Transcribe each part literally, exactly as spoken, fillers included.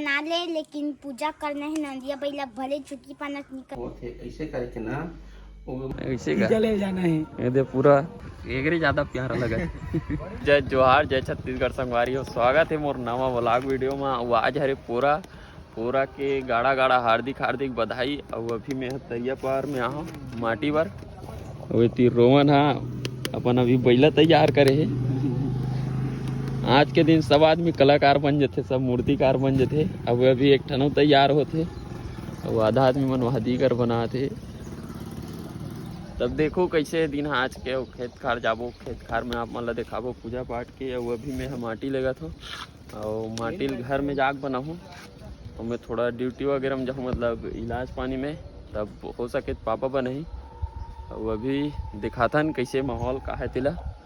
बना ले, लेकिन पूजा करना है। नंदिया बइला भले झुकी पाना निकल। होत हे, ऐसे करके ना, वो ऐसे का? चले जाना है। ये दे पूरा एकरे ज्यादा प्यारा लगा। जय जोहार, जय छत्तीसगढ़ संगवारी हो, स्वागत है मोर नवा व्लॉग वीडियो में। वो आज हरे पूरा पूरा के गाड़ा गाड़ा हार्दिक हार्दिक बधाई। और अभी मैं तरिया पार में आहा माटी बर। वो ती रोमन हा अपन अभी बैला तैयार करे है। आज के दिन सब आदमी कलाकार बन जथे, सब मूर्तिकार बन जथे। अब अभी एक ठनो तैयार होथे, अब आधा आदमी मन वादी कर बनात हे। तब देखो कैसे दिन आज के, खेत खार जाबो, खेत खार में आप मन ला देखाबो पूजा पाठ के। अब अभी मैं ह माटी लेगत हूँ और माटी ल घर में जाके बनाहूँ। और मैं थोड़ा ड्यूटी वगैरह में जाहूँ, मतलब इलाज पानी में, तब हो सके तो पापा बनही। और अभी दिखाथन कैसे माहौल का है तेला।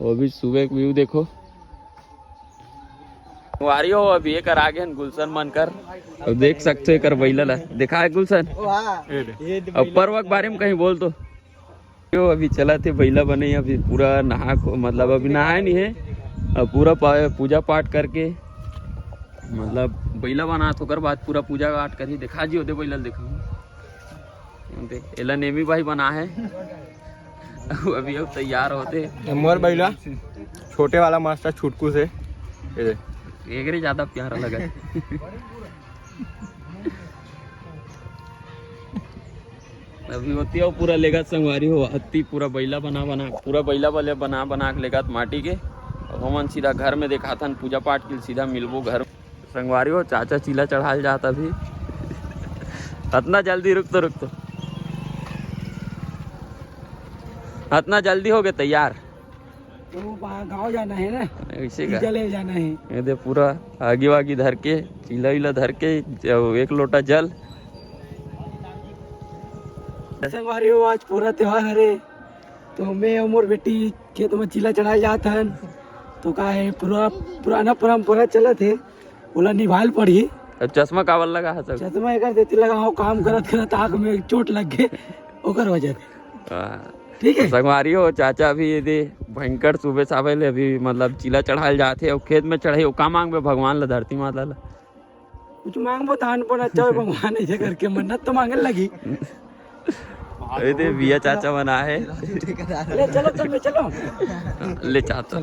वो अभी सुबह के व्यू देखो। वारी हो अभी एक आगे हन गुलशन मन कर। अब देख सकते हो एक बैला ला, देखा है गुलशन। अब पर्व के बारे में कहीं बोल तो। यो अभी चला थे बैला बने, अभी पूरा नहा खो, मतलब अभी नहाए नहीं है। अब पूरा पा- पूजा पाठ करके, मतलब बैला बना तो ओकर बाद पूरा पूजा पाठ करही। देखा जी, ओदे बैला ल देखा। दे, एला नेमी भाई बना है। अभी अब तैयार होते। मोर बैला छोटे वाला मास्टर छुटकू से। ये दे। एकरे ज्यादा प्यारा लगा। अभी होती है पूरा लेगत संगवारी हो, हत्ती पूरा बैला बना बना, पूरा बैला वाले बना बना के लेगत माटी के। अब हमन सीधा घर में देखाथन, पूजा पाठ के लिए सीधा मिलबो घर। संगवारी हो, चाचा चीला चढ़ाल जात अभी। अतना जल्दी? रुक तो, रुक तो, अतना जल्दी हो गए तैयार? तो वहाँ गाँव जाना है ना, ऐसे का? चले जाना है। ये दे पूरा आगी वागी धर के, चीला वीला धर के, जब एक लोटा जल। संगवारी हो, आज पूरा त्योहार हरे, तो मैं और मोर बेटी खेत में चीला चढ़ाए जात हन। तो का है, पूरा पुराना परंपरा चलत है, ओला निभाल पड़ही। अब चश्मा काबर लगा है सब? चश्मा एकर देती लगा हो, काम करत करत आँख में चोट लग गए, ओकर वजह से। हाँ। ठीक है, संगवारी हो, चाचा अभी ये दे भयंकर सुबह सावे ले अभी मतलब चीला चढ़ाल जात है और खेत में चढ़े, का मांगबे भगवान ला, धरती माता ला? कुछ मांगबो धान पर अच्छा हो भगवान, ऐसे करके मन्नत तो मांगे लगी। ये दे बिया चाचा बना है। ले चलो, चलो, चलो। ले चाचा।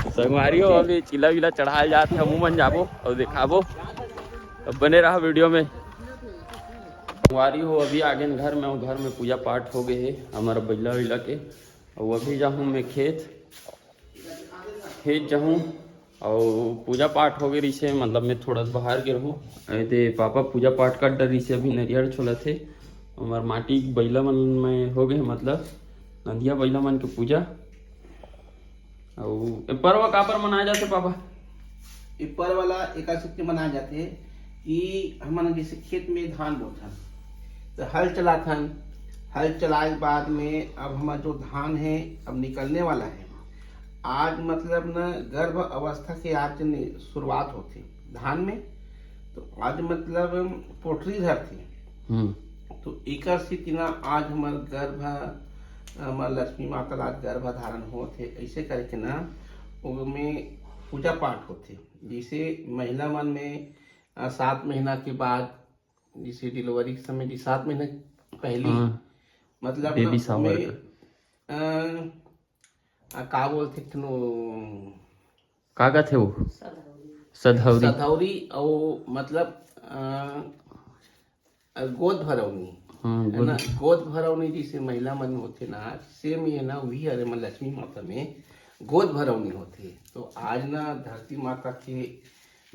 संगवारी हो, अभी चीला वीला चढ़ाल जात है, हमू मन जाबो और देखाबो। अब बने रहा वीडियो में। संगवारी हो, अभी आगे घर में, घर में पूजा पाठ हो गए है हमारा बैला वैला के। और अभी जाहूँ मैं खेत, खेत जाहूँ और पूजा पाठ हो गए रहिसे, मतलब मैं थोड़ा सा बाहर गे रहूँ। ए दे पापा पूजा पाठ कर डर रहिसे, अभी नरियर छोलत हे। हमार माटी बैला मन में हो गए, मतलब नंदिया बैला मन के पूजा। अउ ए पर्व काबर मनाए जाथे पापा? ये पर्व ला एकर सेती मनाए जाथे कि हमन जैसे खेत में धान बोथन, तो हल चलाथन। हल चलाए के बाद में अब हमारा जो धान है, अब निकलने वाला है। आज मतलब न गर्भ अवस्था के आज नि- शुरुआत होथे धान में। तो आज मतलब पोटरी धरथे। हम्म। तो एकर सेती ना आज हमर गर्भ, हमर लक्ष्मी माता ला आज गर्भ धारण होत हे। ऐसे करके ना ओमे पूजा पाठ होथे। जैसे महिला मन में, अ, सात महीना के बाद, जैसे डिलीवरी के समय जी, सात महीना पहली, हाँ। मतलब बेबी ना शावर ओमे, का। अ, अ, का बोलथे एक ठन वो का कथे वो? सधौरी। सधौरी अउ मतलब, अ, अ, गोद भरौनी, हाँ, है ना? गोद। गोद भरौनी जैसे महिला मन होथे ना, सेम ये ना, वही हरे मन लक्ष्मी माता में गोद भरौनी होथे। तो आज ना धरती माता के,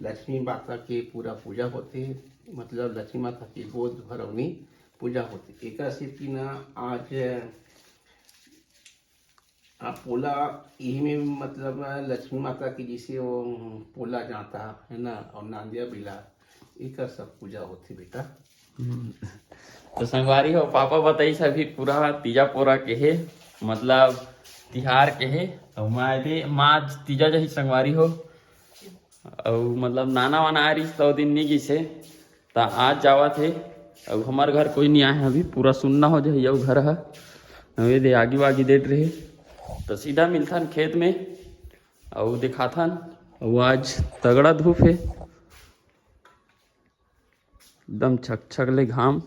लक्ष्मी माता के पूरा पूजा होथे, मतलब लक्ष्मी माता के गोद भरौनी पूजा होथे। एकर सेती ना आज आ, पोला, यही में मतलब लक्ष्मी माता की जैसे वो पोला जाता है ना, और नांदिया बिला, एकर सब पूजा होथे बेटा। हम्म। तो संगवारी हो, पापा बताइस अभी पूरा तीजा पोरा के हे, मतलब तिहार के हे। अउ माँ दे, माँ आज तीजा जही संगवारी हो। अउ मतलब नाना वाना आ रहिस त ओ दिन नी गिस हे, त आज जावत हे। अउ हमर घर कोई नी आए हे अभी, पूरा सुन्ना हो जही अउ घर ह। अउ ये दे आगी वागी देत रहे, त सीधा मिलथन खेत में अउ देखाथन। अउ आज तगड़ा धूप हे, एकदम छक छक ले घाम।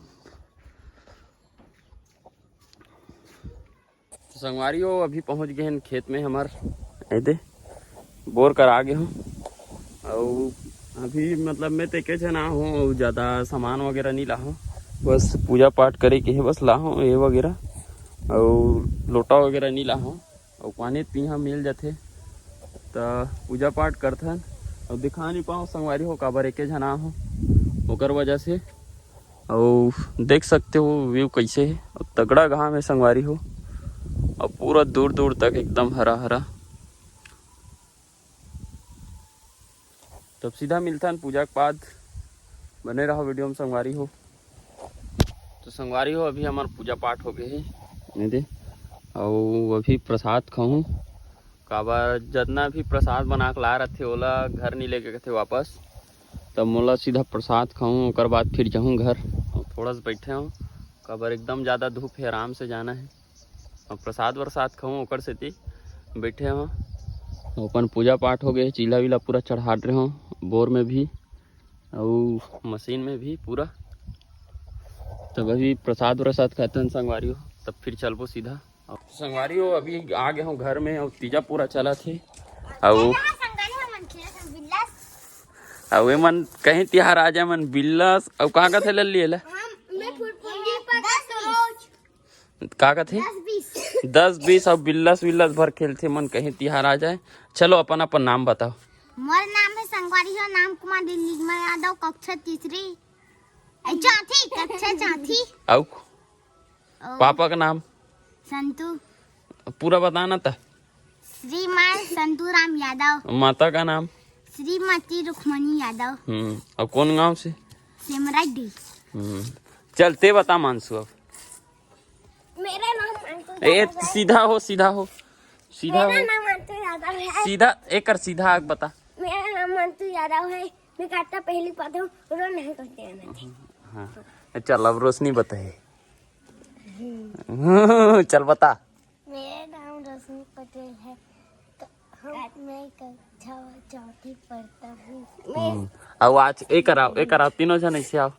तो संगवारी हो, अभी पहुंच गए हैं खेत में हमर, ए दे, बोर करा गे हूँ। अउ अभी मतलब मैं तेके जना हूँ, अउ ज़्यादा सामान वगैरह नहीं लाहूँ, बस पूजा पाठ करे के है, बस लाहूँ ये वगैरह, अउ लोटा वगैरह नहीं लाहूँ। अउ पानी तिहा मिल जाथे, त पूजा पाठ करथन। अउ दिखा नहीं पाओ संगवारी हो, काबर एके झना हो, ओकर वजह से। अउ देख सकते हो व्यू कैसे है, अउ तगड़ा घाम है संगवारी हो, अउ पूरा दूर दूर तक एकदम हरा हरा। तब सीधा मिलथन पूजा के बाद, बने रहो वीडियो में संगवारी हो। तो संगवारी हो, अभी हमार पूजा पाठ हो गए है, नहीं दे, अउ अभी प्रसाद खाऊं, काबर जतना भी प्रसाद बना के ला रथे, ओला घर नहीं लेके कथे वापस, तब मोला सीधा प्रसाद खाऊं, ओकर बाद फिर जाऊं घर। अउ थोड़ा सा बैठे हूँ, काबर एकदम ज़्यादा धूप है, आराम से जाना है। अउ प्रसाद वरसाद खाऊं, ओकर सेती बैठे हूँ। अपन पूजा पाठ हो गए, चीला वीला पूरा चढ़ा रहे हूँ, बोर में भी अउ मशीन में भी पूरा। तब अभी प्रसाद वरसाद खाते हैं संगवारी हो, तब फिर चलबो सीधा। अउ संगवारी हो, अभी आ गए हूँ घर में, अउ तीजा पूरा चला थे। अउ अउ ए मन कहीं तिहार आ जाए, मन बिल्लस, अउ का कथे लल्ली एला? हम मैं फुरफुरी पर दस बीस। का कथे? दस बीस। दस बीस अउ बिल्लस विल्लस भर खेलथे मन, कहीं तिहार आ जाए। चलो अपन अपन नाम बताओ। मोर नाम है संगवारी हो नाम कुमार दिल्ली मैं यादव, कक्षा तीसरी। ए, चौथी, कक्षा चौथी। अउ अउ पापा का नाम? संतू। पूरा बताना था। श्रीमान संतू राम यादव। माता का नाम? श्रीमती रुक्मणी यादव। हम्म, अउ कौन गांव से? सेमराडी। हम्म, चल ते बता मानसू अब। मेरा नाम अंतु ए, यादव है। सीधा हो, सीधा हो, सीधा मेरा हो। नाम अंतु यादव है। सीधा, एक कर सीधा आग बता। मेरा नाम अंतु यादव है। मैं काटा पहली पढ़ता हूँ, रो नहीं करते हैं मैं। हाँ, चल अब रोशनी बताए। चल बता। मेरा नाम रोशनी पटेल है। क-, हम, मैं कक्षा चौथी पढ़ता हूँ। मैं हम्म। आओ आज एक कराओ, एक कराओ, तीनों जन ऐसे आओ।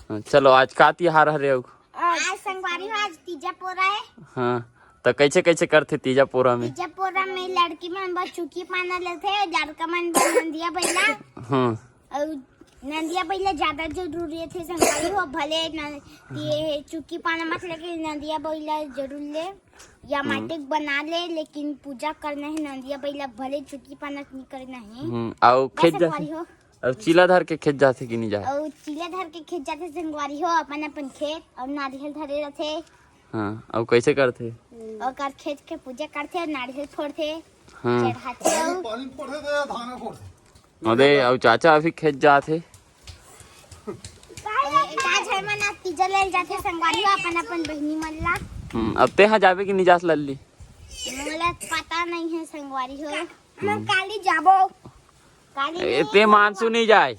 हाँ, चलो आज का तिहार हरे अउ? आज संगवारी हो, आज तीजा पोरा है। हाँ, तो कैसे कैसे करथे तीजा पोरा में? तीजा पोरा में लड़की मन बर चुकी पाना लेथे, लड़का मन बर नंदिया बैला। हाँ। अउ नंदिया बैला ज्यादा जरूरी थे संगवारी हो, भले न, ये चुकी पाना मत लेके नंदिया बैला जरूर ले या हम्म। माटी के बना ले, लेकिन पूजा करना है नंदिया बैला, भले चुकी पाना नहीं करना है। हम्म, अउ बस खेत संगवारी जाथे? हो। अउ चीला धर के खेत जाथे कि नहीं जाए? अउ चीला धर के खेत जाथे संगवारी हो, अपन अपन खेत अउ नारियल धरे रथे। हाँ, अउ कैसे करथे? ओकर खेत के पूजा करथे अउ नारियल फोड़थे, हाँ। चढ़ाथे अउ पानी फोड़थे तो धान फोड़थे। अरे, अउ चाचा अभी खेत जात हे। का झन मन आज तीजा ले जाथे संगवारी हो अपन अपन बहिनी मन ला। हम्म, अब ते हा जाबे कि नहीं जास लल्ली? मोला पता नहीं है संगवारी हो। मैं काली जाबो। काली ए, नहीं ते है मानसू संगवारी। नहीं जाए।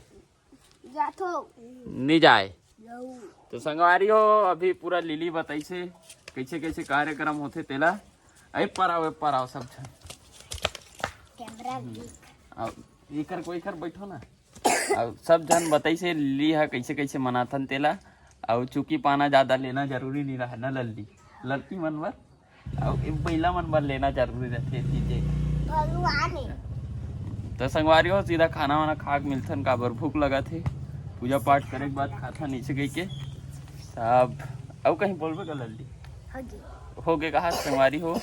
जाथो। नहीं जाए। जाऊ। तो संगवारी हो, अभी पूरा लिली बताइसे कैसे कैसे कार्यक्रम होथे तेला। ए पर आओ, ए पर आओ सब झन। कैमरा दिख। अब एकर कोई कर बैठो ना। अब सब झन बताइसे लिली हा कैसे कैसे मनाथन तेला। अब चुकी पाना ज्यादा लेना जरूरी नहीं रहा ना लल्ली, लड़की मन बर। अब ए बैला मन बर लेना जरूरी रहथे चीजे। भगवान है। तो संगवारी हो, सीधा खाना वाना खा के मिलथन, काबर भूख लगा थे। पूजा पाठ करे के बाद खाथन इसे कह के। तब अब कहीं बोलबे का लल्ली? हो गए। हो गए कहा संगवारी हो।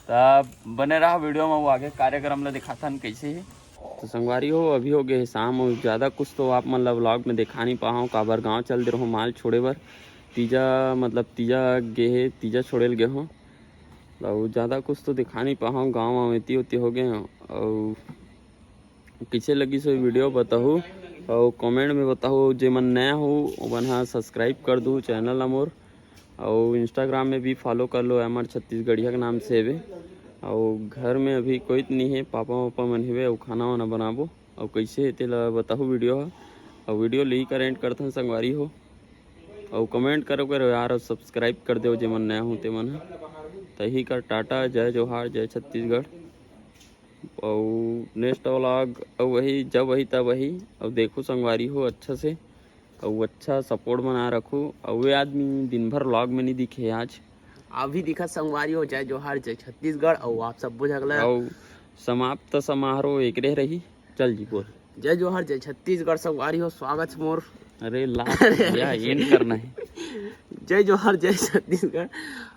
तब बने रहा वीडियो में, वो आगे कार्यक्रम ला दिखाथन कैसे है। तो संगवारी हो, अभी हो गए हे शाम, अउ ज़्यादा कुछ तो आप मन ला व्लॉग में दिखा नहीं पाहूँ, काबर गांव चल दे रहो माल छोड़े बर। तीजा मतलब तीजा गे हे, तीजा छोड़े ल गे हो, अउ ज़्यादा कुछ तो दिखा नहीं पाहूँ। गांव वांव एती ओती हो गए हो। अउ कैसे लगी सो वीडियो बताहू, अउ कमेंट में बताहू। जे मन नया हो ओमन हा सब्सक्राइब कर दू चैनल ला मोर। अउ Instagram में भी फॉलो कर लो, एमआर छत्तीसगढ़िया के नाम से हेवे। अउ घर में अभी कोई तो नहीं है, पापा वापा मन हेवे, अउ खाना वाना बनाबो। अउ कैसे हे तेला बताहू वीडियो ह। अउ वीडियो ले ही करेंट करथन संगवारी हो। अउ कमेंट करो करो यार, अउ सब्सक्राइब कर देव जेमन नया हो तेमन ह। तही कर टाटा, जय जोहार, जय छत्तीसगढ़। अउ नेक्स्ट व्लॉग अउ वही, जब वही तब वही। अउ देखो संगवारी हो अच्छा से। अउ अच्छा सपोर्ट बना रखू। अउ ये आदमी दिन भर व्लॉग में नहीं दिखे आज। अभी दिखा संगवारी हो, जय जोहार, जय छत्तीसगढ़, अउ आप सब्बो झगला। अउ समाप्त समारोह एकरे रही। चल जी बोल। जय जोहार, जय छत्तीसगढ़ संगवारी हो, स्वागत मोर। अरे ला, अरे, या अरे। एंड करना है। जय जोहार, जय छत्तीसगढ़,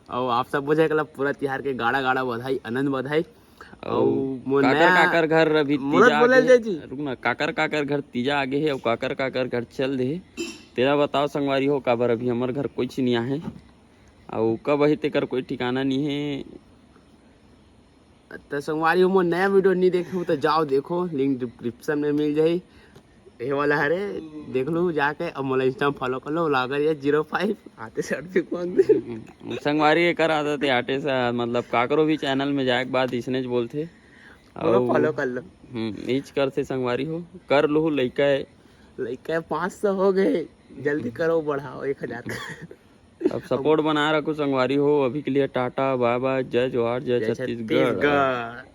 अउ आप सब्बो झगला पूरा तिहार के गाड़ा गाड़ा बधाई, आनंद बधाई। अउ अउ मोर काकर नया काकर घर अभी मुरत तीजा बोलल आगे। जाय जी। रुक ना, काकर काकर घर तीजा आगे हे, अउ काकर काकर घर चल दे हे। तेला बताओ संगवारी हो, काबर अभी हमर घर कोई चीज नहीं आहे, अउ कब अही तेकर कोई ठिकाना नहीं है। त संगवारी हो, मोर नया वीडियो नहीं देखे हो तो जाओ देखो, लिंक डिस्क्रिप्शन में मिल जाही। ये वाला हरे, देख लो जाके। अब मोला इंस्टा में फॉलो कर लो, लागल ये जीरो फाइव आते शर्ट भी मांग दे। संगवारी एकर आदत है आटे से, मतलब काकरो भी चैनल में जाए के बाद इसने ज बोलथे। बोलो, अउ फॉलो कर लो। हम्म, इच करथे संगवारी हो, कर लूहू लइका है। लइका है, पाँच सौ हो गए, जल्दी करो, बढ़ाओ एक हजार। अब सपोर्ट बना रखो संगवारी हो। अभी के लिए टाटा, बाय बाय, जय जोहार, जय जय छत्तीसगढ़। छत्तीसगढ़।